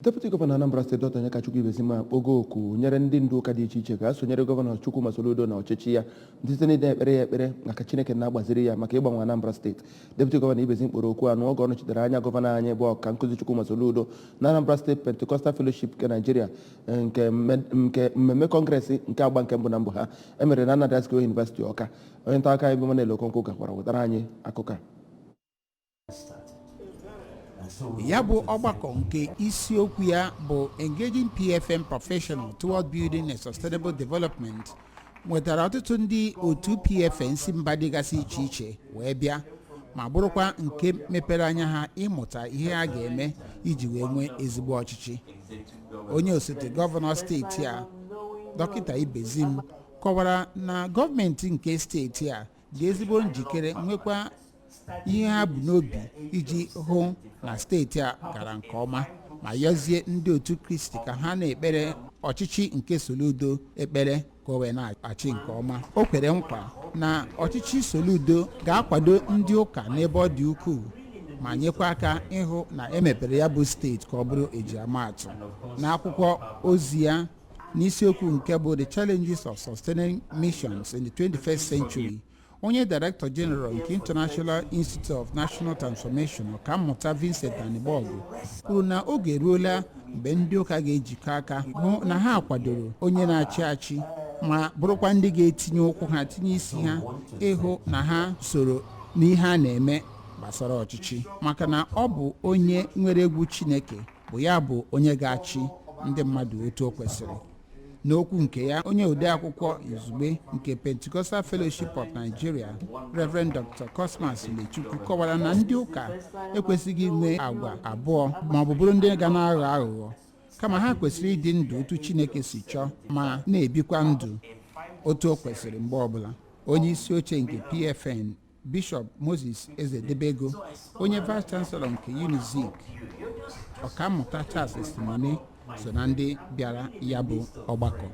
Deputy Gọvanọ Anambra Steeti, Dr. Onyekachukwu Ibezim, akpọgo oku nyere ndị ndu ụka dị iche iche ka ha sonyere Gọvanọ Chukwuma Soludo na ọchịchị ya site n'ide ekpere ya ekpere maka Chineke na-agbaziri ya maka ịgbanwe Anambra Steeti. Deputy Gọvanọ Ibezim kpọrọ okwu anụ oge ọ nọchitere anya gọvanọ anyị bụ Ọka Nkụzi Chukwuma Soludo na Anambra State Pentecostal Fellowship nke Nigeria nke mmemme kọngresị nke agba nke mbụ na mbụ ha emere na Nnamdi Azikiwe University, Ọka. Onye nta akụkọ anyị bụ Manuel Okonkwo gakwara wetara anyị akụkọ a. Ya bụ ọgbakọ nke isiokwu ya bụ "Engaging PFN Professional Toward Building a Sustainable Development" nwetara ọtụtụ ndị otu PFN si mba dịgasị iche iche wee bịa, ma bụrụkwa nke mepere anya ha ịmụta ihe ha ga-eme iji wee nwee ezigbo ọchịchị. Onye osote gọvanọ steeti a, Dọkịta Ibezim, kọwara na gọọmenti nke steeti a dị ezigbo njikere, nwekwa ihe ha bụ n'obi iji hụ na steeti a gara nke ọma, ma yọzie ndị otu Kristi ka ha na-ekpere ọchịchị nke Soludo ekpere ka o wee na-achị nke ọma. O kwere nkwa na ọchịchị Soludo ga-akwado ndị ụka n'ebe ọ dị ukwuu, ma nyekwa aka ịhụ na emepere ya bụ steeti ka ọ bụrụ ejiamaatụ. N'akwụkwọ ozi ya n'isiokwu nke bụ "The Challenges of Sustaining Missions in the 21st Century", onye Director General nke International Institute of National Transformation, Ọkammụta Vincent Anigbogu, kwuru na oge eruola mgbe ndị ụka ga-ejikọ aka hụ na ha kwadoro onye na-achị achị, ma bụrụkwa ndị ga-etinye ụkwụ ha, tinye isi ha ịhụ na ha soro n'ihe a na-eme gbasara ọchịchị, maka na ọ bụ onye nwere egwu Chineke bụ ya bụ onye ga-achị ndị mmadụ otu o kwesịrị. N'okwu nke ya, onye odeakwụkwọ izugbe nke Pentecostal Fellowship of Nigeria, Reverend Dr. Cosmas Ilechukwu, kọwara na ndị ụka ekwesịghị inwe agwa abụọ ma ọ bụ bụrụ ndị ga na-aghọ aghụghọ, kama ha kwesịrị ịdị ndụ otu Chineke si chọọ, ma na-ebikwa ndụ otu o kwesịrị mgbe ọbụla. Onye isi oche nke PFN, Bishọp Moses Ezedebego, onye Vice Chancellor nke Unizik, Ọkammụta Charles Esimone, so na ndị bịara ya bụ ọgbakọ.